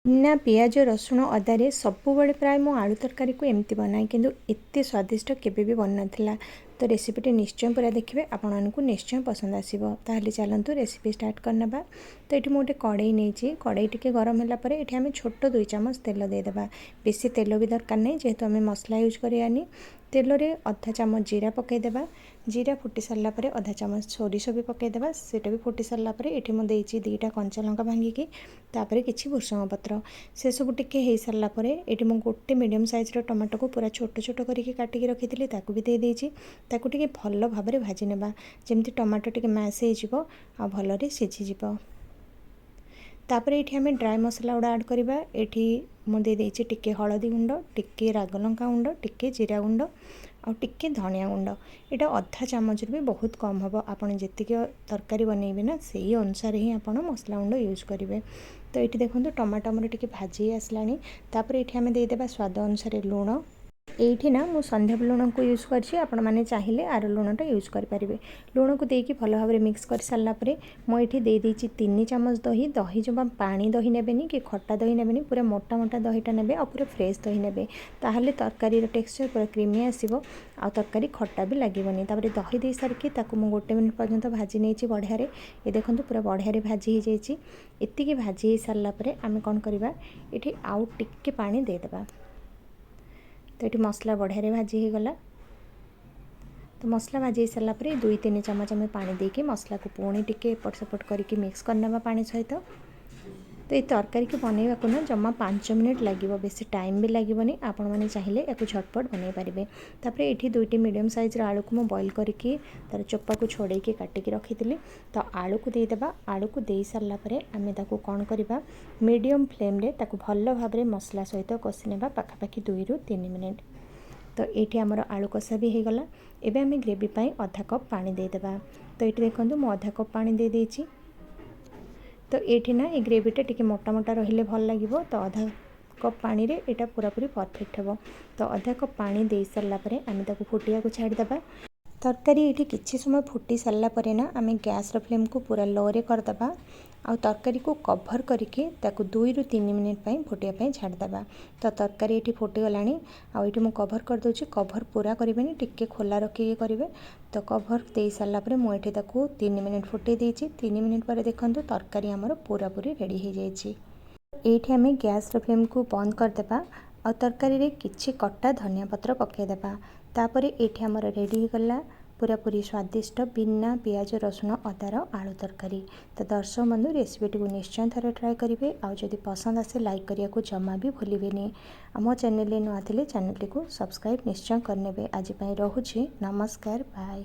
ବିନା ପିଆଜ ରସୁଣ ଅଦାରେ ସବୁବେଳେ ପ୍ରାୟ ମୁଁ ଆଳୁ ତରକାରୀକୁ ଏମିତି ବନାଏ, କିନ୍ତୁ ଏତେ ସ୍ୱାଦିଷ୍ଟ କେବେ ବି ବନିନଥିଲା। ତ ରେସିପିଟି ନିଶ୍ଚୟ ପୁରା ଦେଖିବେ, ଆପଣମାନଙ୍କୁ ନିଶ୍ଚୟ ପସନ୍ଦ ଆସିବ। ତାହେଲେ ଚାଲନ୍ତୁ, ରେସିପି ଷ୍ଟାର୍ଟ କରିନେବା। ତ ଏଠି ମୁଁ ଗୋଟେ କଡ଼େଇ ନେଇଛି। କଡ଼େଇ ଟିକେ ଗରମ ହେଲା ପରେ ଏଠି ଆମେ ଛୋଟ 2 ଚାମଚ ତେଲ ଦେଇଦେବା। ବେଶୀ ତେଲ ବି ଦରକାର ନାହିଁ, ଯେହେତୁ ଆମେ ମସଲା ୟୁଜ୍ କରିବାନି। ତେଲରେ ଅଧା ଚାମଚ ଜିରା ପକାଇଦେବା। ଜିରା ଫୁଟି ସାରିଲା ପରେ ଅଧା ଚାମଚ ସୋରିଷ ବି ପକାଇଦେବା। ସେଇଟା ବି ଫୁଟି ସାରିଲା ପରେ ଏଠି ମୁଁ ଦେଇଛି 2ଟା କଞ୍ଚା ଲଙ୍କା ଭାଙ୍ଗିକି, ତାପରେ କିଛି ଭୃଷଙ୍ଗ ପତ୍ର। ସେସବୁ ଟିକେ ହେଇସାରିଲା ପରେ ଏଠି ମୁଁ ଗୋଟେ ମିଡ଼ିୟମ୍ ସାଇଜ୍ର ଟମାଟୋକୁ ପୁରା ଛୋଟ ଛୋଟ କରିକି କାଟିକି ରଖିଥିଲି, ତାକୁ ବି ଦେଇଦେଇଛି। ତାକୁ ଟିକେ ଭଲ ଭାବରେ ଭାଜି ନେବା, ଯେମିତି ଟମାଟୋ ଟିକେ ମ୍ୟାସ୍ ହେଇଯିବ ଆଉ ଭଲରେ ସିଝିଯିବ। ତାପରେ ଏଇଠି ଆମେ ଡ୍ରାଏ ମସଲା ଗୁଡ଼ା ଆଡ଼୍ କରିବା। ଏଠି ମୁଁ ଦେଇଦେଇଛି ଟିକେ ହଳଦୀ ଗୁଣ୍ଡ, ଟିକେ ରାଗ ଲଙ୍କା ଗୁଣ୍ଡ, ଟିକେ ଜିରା ଗୁଣ୍ଡ ଆଉ ଟିକେ ଧନିଆ ଗୁଣ୍ଡ। ଏଇଟା ଅଧା ଚାମଚରୁ ବି ବହୁତ କମ୍ ହେବ। ଆପଣ ଯେତିକି ତରକାରୀ ବନେଇବେ ନା, ସେଇ ଅନୁସାରେ ହିଁ ଆପଣ ମସଲା ଗୁଣ୍ଡ ୟୁଜ୍ କରିବେ। ତ ଏଇଠି ଦେଖନ୍ତୁ, ଟମାଟୋ ଆମର ଟିକେ ଭାଜି ହେଇ ଆସିଲାଣି। ତାପରେ ଏଇଠି ଆମେ ଦେଇଦେବା ସ୍ୱାଦ ଅନୁସାରେ ଲୁଣ। ଏଇଠି ନା ମୁଁ ସୈନ୍ଧବ ଲୁଣକୁ ୟୁଜ୍ କରିଛି, ଆପଣମାନେ ଚାହିଁଲେ ଆର ଲୁଣଟା ୟୁଜ୍ କରିପାରିବେ। ଲୁଣକୁ ଦେଇକି ଭଲ ଭାବରେ ମିକ୍ସ କରିସାରିଲା ପରେ ମୁଁ ଏଇଠି ଦେଇଦେଇଛି 3 ଚାମଚ ଦହି। ଦହି ଜମା ପାଣି ଦହି ନେବେନି କି ଖଟା ଦହି ନେବେନି, ପୁରା ମୋଟା ମୋଟା ଦହିଟା ନେବେ ଆଉ ପୁରା ଫ୍ରେଶ୍ ଦହି ନେବେ। ତାହେଲେ ତରକାରୀର ଟେକ୍ସଚର୍ ପୁରା କ୍ରିମି ଆସିବ ଆଉ ତରକାରୀ ଖଟା ବି ଲାଗିବନି। ତାପରେ ଦହି ଦେଇ ସାରିକି ତାକୁ ମୁଁ ଗୋଟେ ମିନିଟ୍ ପର୍ଯ୍ୟନ୍ତ ଭାଜି ନେଇଛି ବଢ଼ିଆରେ। ଏ ଦେଖନ୍ତୁ, ପୁରା ବଢ଼ିଆରେ ଭାଜି ହେଇଯାଇଛି। ଏତିକି ଭାଜି ହେଇସାରିଲା ପରେ ଆମେ କ'ଣ କରିବା? ଏଠି ଆଉ ଟିକେ ପାଣି ଦେଇଦେବା। ତ ଏଠି ମସଲା ବଢ଼ିଆରେ ଭାଜି ହେଇଗଲା। ତ ମସଲା ଭାଜି ହେଇସାରିଲା ପରେ 2-3 ଚାମଚ ଆମେ ପାଣି ଦେଇକି ମସଲାକୁ ପୁଣି ଟିକେ ଏପଟ ସେପଟ କରିକି ମିକ୍ସ କରିନେବା ପାଣି ସହିତ। ତ ଏଇ ତରକାରୀକୁ ବନେଇବାକୁ ନା ଜମା 5 ମିନିଟ୍ ଲାଗିବ, ବେଶୀ ଟାଇମ୍ ବି ଲାଗିବନି। ଆପଣମାନେ ଚାହିଁଲେ ୟାକୁ ଝଟପଟ ବନେଇ ପାରିବେ। ତାପରେ ଏଇଠି ଦୁଇଟି ମିଡ଼ିୟମ୍ ସାଇଜ୍ର ଆଳୁକୁ ମୁଁ ବଏଲ୍ କରିକି ତା'ର ଚୋପାକୁ ଛଡ଼େଇକି କାଟିକି ରଖିଥିଲି। ତ ଆଳୁକୁ ଦେଇଦେବା। ଆଳୁକୁ ଦେଇ ସାରିଲା ପରେ ଆମେ ତାକୁ କ'ଣ କରିବା? ମିଡ଼ିୟମ୍ ଫ୍ଲେମ୍ରେ ତାକୁ ଭଲ ଭାବରେ ମସଲା ସହିତ କଷି ନେବା ପାଖାପାଖି 2ରୁ 3 ମିନିଟ୍। ତ ଏଇଠି ଆମର ଆଳୁ କଷା ବି ହେଇଗଲା। ଏବେ ଆମେ ଗ୍ରେଭି ପାଇଁ ଅଧା କପ୍ ପାଣି ଦେଇଦେବା। ତ ଏଇଠି ଦେଖନ୍ତୁ, ମୁଁ ଅଧା କପ୍ ପାଣି ଦେଇଦେଇଛି। ତ ଏଇଠି ନା ଏ ଗ୍ରେଭିଟା ଟିକେ ମୋଟା ମୋଟା ରହିଲେ ଭଲ ଲାଗିବ। ତ ଅଧା କପ୍ ପାଣିରେ ଏଇଟା ପୁରାପୁରି ପରଫେକ୍ଟ ହେବ। ତ ଅଧା କପ୍ ପାଣି ଦେଇ ସାରିଲା ପରେ ଆମେ ତାକୁ ଫୁଟିବାକୁ ଛାଡ଼ିଦେବା। ତରକାରୀ ଏଇଠି କିଛି ସମୟ ଫୁଟି ସାରିଲା ପରେ ନା ଆମେ ଗ୍ୟାସ୍ର ଫ୍ଲେମ୍କୁ ପୁରା ଲୋରେ କରିଦେବା ଆଉ ତରକାରୀକୁ କଭର୍ କରିକି ତାକୁ 2ରୁ 3 ମିନିଟ୍ ପାଇଁ ଫୁଟିବା ପାଇଁ ଛାଡ଼ିଦେବା। ତ ତରକାରୀ ଏଇଠି ଫୁଟିଗଲାଣି ଆଉ ଏଇଠି ମୁଁ କଭର୍ କରିଦେଉଛି। କଭର୍ ପୁରା କରିବେନି, ଟିକେ ଖୋଲା ରଖିକି କରିବେ। ତ କଭର୍ ଦେଇ ସାରିଲା ପରେ ମୁଁ ଏଠି ତାକୁ 3 ମିନିଟ୍ ଫୁଟେଇ ଦେଇଛି। 3 ମିନିଟ୍ ପରେ ଦେଖନ୍ତୁ, ତରକାରୀ ଆମର ପୁରାପୁରି ରେଡ଼ି ହେଇଯାଇଛି। ଏଇଠି ଆମେ ଗ୍ୟାସ୍ର ଫ୍ଲେମ୍କୁ ବନ୍ଦ କରିଦେବା ଆଉ ତରକାରୀରେ କିଛି କଟା ଧନିଆ ପତ୍ର ପକାଇଦେବା। ତାପରେ ଏଇଠି ଆମର ରେଡ଼ି ହେଇଗଲା ପୁରାପୁରି ସ୍ୱାଦିଷ୍ଟ ବିନା ପିଆଜ ରସୁଣ ଅଦାର ଆଳୁ ତରକାରୀ। ତ ଦର୍ଶକ ବନ୍ଧୁ, ରେସିପିଟିକୁ ନିଶ୍ଚୟ ଥରେ ଟ୍ରାଏ କରିବେ ଆଉ ଯଦି ପସନ୍ଦ ଆସେ, ଲାଇକ୍ କରିବାକୁ ଜମା ବି ଭୁଲିବେନି। ଆମ ଚ୍ୟାନେଲରେ ନୂଆ ଥିଲେ ଚ୍ୟାନେଲଟିକୁ ସବସ୍କ୍ରାଇବ୍ ନିଶ୍ଚୟ କରିନେବେ। ଆଜି ପାଇଁ ରହୁଛି, ନମସ୍କାର, ବାଏ।